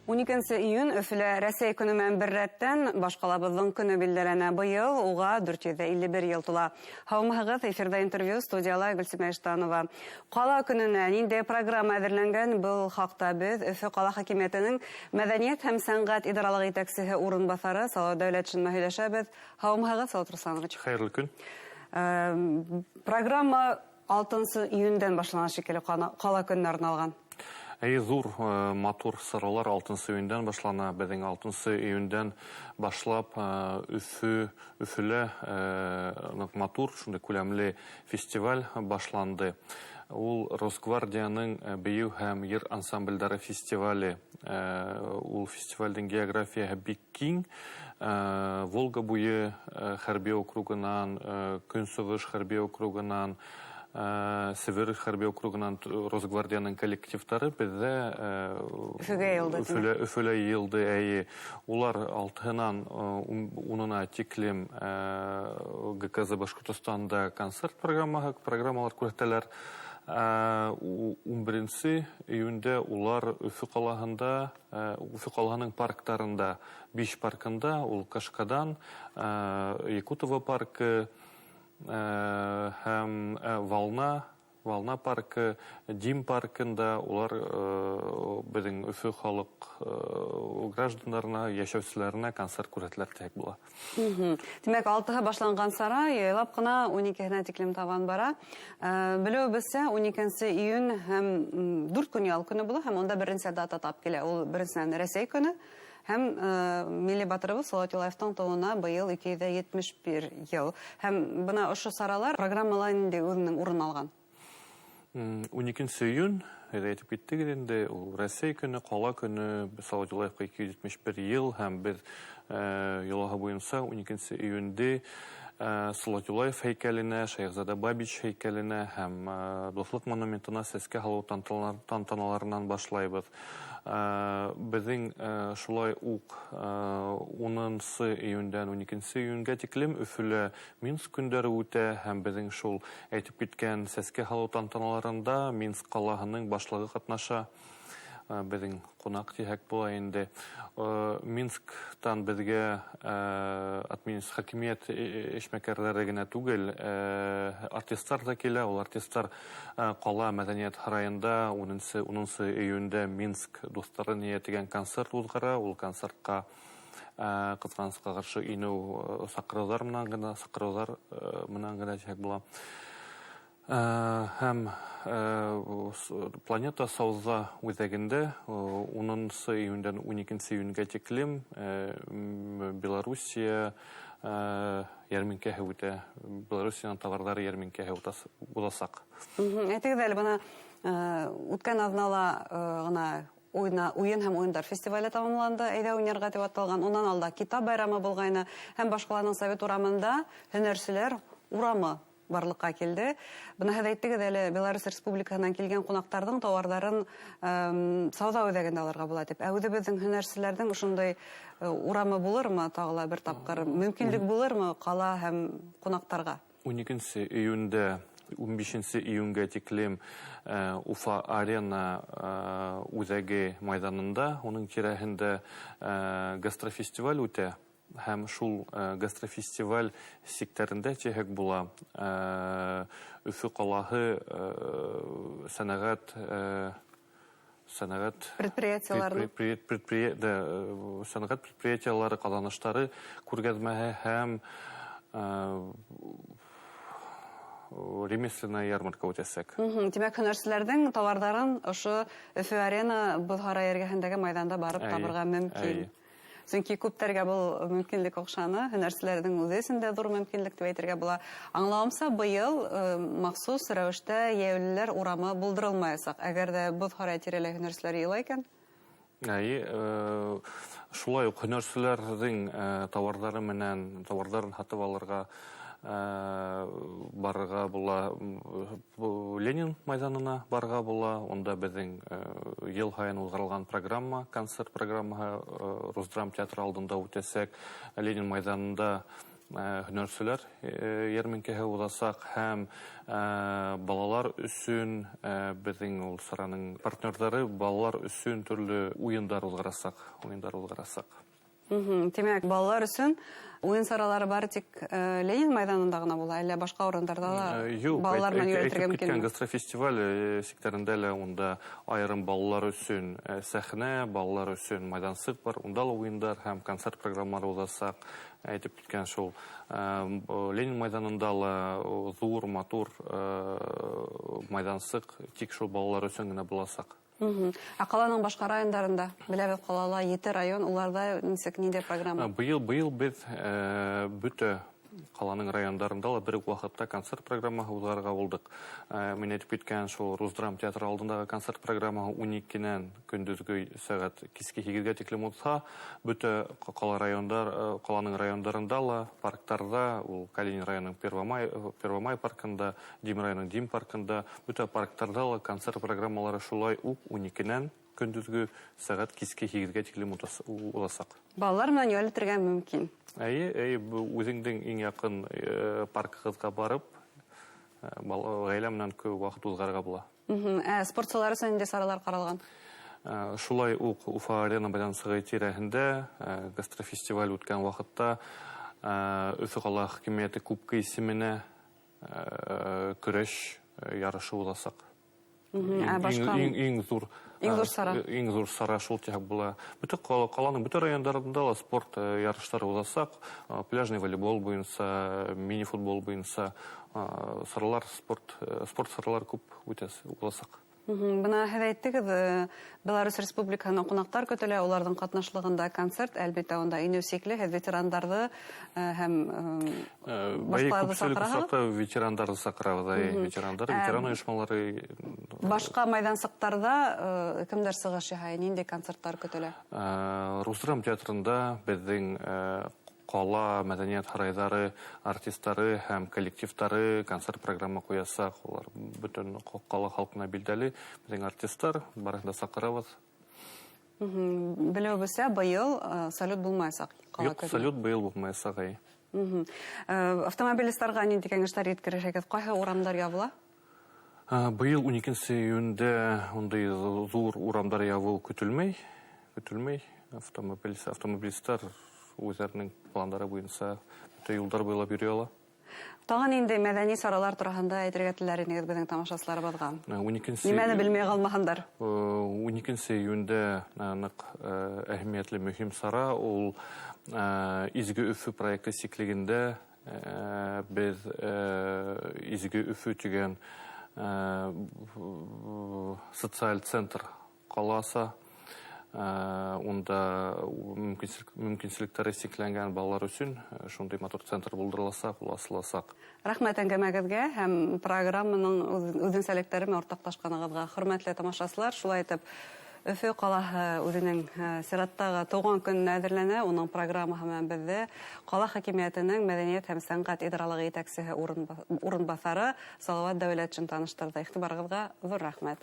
12 июнь Өфөлә Рәсәй көнө менән бер рәттән башҡалабыҙҙың көнө билдәләнә. Быйыл уға 451 йыл тула. Һаумыһығыҙ, эфирҙа интервью, студияла Гөлсимә Иштанова. Ҡала көнөнә ниндәй программа әҙерләнгән, был хаҡта беҙ Өфө ҡала хакимиәтенең мәҙәниәт һәм сәнғәт идаралығы етәксеһе урынбаҫары Салауат Дәүләтшин менән һөйләшәбеҙ. Һаумыһығыҙ, Салауат Русланович. Хәйерле көн. Программа 6 июндән башлана шикелле, ҡала көнөнә арналған. Әйе, ҙур, матур саралар 6 июндән башлана. Беҙҙең 6 июндән башлап Өфөлә ныҡ матур, шундай күләмле фестиваль башланды. Ул Росгвардияның бейеү һәм йыр ансамблдәре фестивале. Ул фестивальдең географияһы бик киң. Волга буйы хәрби округынан, Көнсығыш хәрби округынан, Себер хәрби округынан Росгвардияның коллективтары беҙҙә Өфөгә йыйылды. Өфөлә йыйылды, әйе. Улар 6-ынан 10-на тиклем ГКЗ Башҡортостанда концерт программаһы, программалар күрһәтәләр. 11 июндә улар Өфө ҡалаһында, Өфө ҡалаһының парктарында, 5 паркында, ул Кашкадан, Якутово паркы һәм Волна паркы, Дим паркында улар беҙҙең Өфө халыҡ граждандарына, йәшәүселәренә концерт күрһәтеләр тиһәк була. Тимәк, 6-һы башланған сара яйлап ҡына 12-һенә тиклем табан бара. Белеүебеҙсә, 12 июнь һәм 4 көн ял көнө була, һәм унда беренсе дата тап килә. Ул беренсенән Рәсәй көнө һәм милли батырыбыҙ Салауат Юлаевтың тыуыуына быйыл 271 йыл. Һәм бына ошо саралар программала ниндәй үҙенең урын алған? 12 июнь, әйтеп киттегеҙ инде, ул Рәсәй көнө, ҡала көнө, Салауат Юлаевҡа 271 йыл, һәм беҙ йолаһы буйынса 12 июнде Салауат Юлаев һәйкәленә, Шәйехзада Бабич һәйкәленә һәм Дуҫлыҡ монументына сәскә һалыу тантаналарынан башлайбыҙ. Беҙҙең шулай уҡ 10 июндән 12 июнгә тиклем Өфөлә Минск көндәре үтә, һәм беҙҙең шул әйтеп киткән сәскә һалыу тантаналарында Минск ҡалаһының башлығы ҡатнаша. Беҙҙең ҡунаҡ тиһәк була инде. Минсктан беҙгә хакимиәт эшмәкәрҙәре генә түгел, артисттар ҙа килә. Ул артисттар ҡала мәҙәниәт һарайында 10 июндә Минск дуҫтары ниә тигән концерт уҙғара. Ул концертҡа ҡыҙғанысҡа ҡаршы инеү саҡырыуҙар менән генә тиһәк була. Һәм Планета сауҙа үҙәгендә 10 июндән 12 июнгә тиклем Белоруссия йәрминкәһе үтә. Белоруссияның товарҙары йәрминкәһе уҙасаҡ. Әйтегеҙ әле, бына үткән аҙнала ғына уйын һәм уйындар фестивале тамамланды, Әйҙә уйнарға тип аталған. Унан алда китап байрамы булғайны, һәм башҡаланың Совет урамында һөнәрселәр урамы барлыҡҡа килде. Бына һеҙ әйттегеҙ әле, Беларусь Республикаһынан килгән ҡунаҡтарҙың тауарҙарын сауҙа үҙәгендә алырға була тип. Ә үҙебеҙҙең һөнәрселәрҙең ошондай урамы булырмы тағы ла бер тапҡыр? Мөмкинлек булырмы ҡала һәм ҡунаҡтарға? 12 июндә 15 июнгә тиклем Уфа Арена үҙәге майҙанында, уның тирәһендә гастрофестиваль үтә. Һәм шул гастрофестиваль сиктәрендә тиһәк була, Өфө ҡалаһы сәнәғәт предприятиелары, сәнәғәт предприятиелары ҡаҙаныштары күргәҙмәһе һәм ремесленная ярмарка үтәсәк. Тимәк, һөнәрселәрҙең тауарҙарын ошо Өфө Арена боҙ һарайы эргәһендәге майҙанда барып табырға мөмкин. Сөнки күптәргә был мөмкинлек оҡшаны, һөнәрселәрҙең үҙе өсөн дә ҙур мөмкинлек тип әйтергә була. Аңлауымса, быйыл махсус рәүештә йәйәүлеләр урамы булдырылмаясаҡ. Әгәр ҙә боҙ һарайы тирәләй һөнәрселәр йыйыла икән? Әйе, шулай уҡ һөнәрселәрҙең тауарҙары менән тауарҙарын һатып алырға барырға була, Ленин майҙанына барырға була. Унда беҙҙең йыл һайын уҙғарылған программа, концерт программаһы Росдрам театры алдында үтәсәк. Ленин майҙанында Һөнәрселәр йәрминкәһе уҙасаҡ һәм балалар өсөн беҙҙең ул сараның партнерҙары балалар өсөн төрлө уйындар уҙғарасаҡ, уйындар уҙғарасаҡ. Тимәк, балалар өсөн уйын саралары бары тик Ленин майҙанында ғына була, әллә башҡа урындарҙа ла балалар менән йөрөтөргә мөмкинме? Гастрофестиваль сиктәрендә лә унда айырым балалар өсөн сәхнә, балалар өсөн майҙансыҡ бар, унда ла уйындар һәм концерт программалары уҙасаҡ. Әйтеп киткән шул Ленин майҙанында ла ҙур, матур майҙансыҡ тик шул балалар өсөн генә буласаҡ. Ә ҡаланың башҡа райондарында, беләбеҙ, ҡалала 7 район, уларҙа нисек, ниндәй программа? Быйыл беҙ бөтә ҡаланың райондарында ла бер үк ваҡытта концерт программаһы уҙғарырға булдыҡ. Мин әйтеп киткән шул Русдрам театры алдындағы концерт программаһы 12-нән көндөҙгө сәғәт киске 8-гә тиклем уҙһа, бөтә ҡала райондар, ҡаланың райондарында ла, парктарҙа, ул Калинин районының Первомай паркында, Дим районының Дим паркында, бөтә парктарҙа ла концерт программалары шулай уҡ 12-нән көндөҙгө сәғәт киске 8-гә тиклем уҙасаҡ. Балалар менән ял итергә мөмкин. Эйе, эйе, үҙеңдең иң яҡын паркығыҙға барып, ғаилә менән күп ваҡыт уҙғарырға була. Ә спортсылар өсөн ниндәй саралар ҡаралған? Шулай уҡ Уфа арена майҙансығы тирәһендә гастрофестиваль үткән ваҡытта Өфө ҡала хакимиәте кубкы исеменә көрәш ярышы уҙасаҡ. Иң ҙур Иң ҙур сара. Иң ҙур сара шул тиһәк була. Бөтә ҡаланың бөтә райондарында ла спорт ярыштары уҙасаҡ, пляжный волейбол буйынса, мини-футбол буйынса саралар, спорт саралар күп уҙасаҡ. Бына һеҙ әйттегеҙ, Беларусь Республикаһынан ҡунаҡтар көтөлә, уларҙың ҡатнашлығында концерт, әлбиттә, унда инеү сикле, һеҙ ветерандарҙы һәм башҡаларҙы саҡыраһығыҙ? Ветерандарҙы саҡырабыҙ, ветерандар, ветеран ойошмалары. Башҡа майҙансыҡтарҙа кемдәр сығыш яһай, ниндәй концерттар көтөлә? Русдрам театрында беҙҙең ҡала мәҙәниәт һарайҙары, артистары һәм коллективтары концерт программа ҡуясаҡ. Улар бөтөн ҡала халҡына билдәле. Беҙҙең артистар барыһын да саҡырабыҙ. Белеүебеҙсә, быйыл салют булмаясаҡ. Юҡ, салют быйыл булмаясаҡ. Автомобилистарға ниндәй кәңәштәр еткерәһегеҙ? Ҡайһы урамдар ябыла? Быйыл 12 июндә ундай ҙур урамдар ябыу көтөлмәй. Көтөлмәй. Автомобилистар үҙҙәренең пландары буйынса бөтә юлдар буйлап йөрөй ала. Тағы ниндәй мәҙәни саралар тураһында әйтергә теләр инегеҙ беҙҙең тамашасыларыбыҙға? Нимәне белмәй ҡалмаһындар? 12 июндә ныҡ әһәмиәтле мөһим сара, ул Изге Өфө проекты сиклегендә беҙ Изге Өфө тигән социаль центр ҡаласа, унда мөмкинселектәре сикләнгән балалар өсөн шундай матур центр булдырыласаҡ, ул асыласаҡ. Рәхмәт әңгәмәгеҙгә һәм программаның үҙенсәлектәре менән уртаҡлашҡанығыҙға. Хөрмәтле тамашасылар, шулай итеп Өфө ҡалаһы үҙенең сираттағы тыуған көнөнә әҙерләнә. Уның программаһы менән беҙҙе ҡала хакимиәтенең мәҙәниәт һәм сәнғәт идаралығы етәксеһе урынбаҫары Салауат Дәүләтшин таныштырҙы. Иғтибарығыҙға ҙур рәхмәт.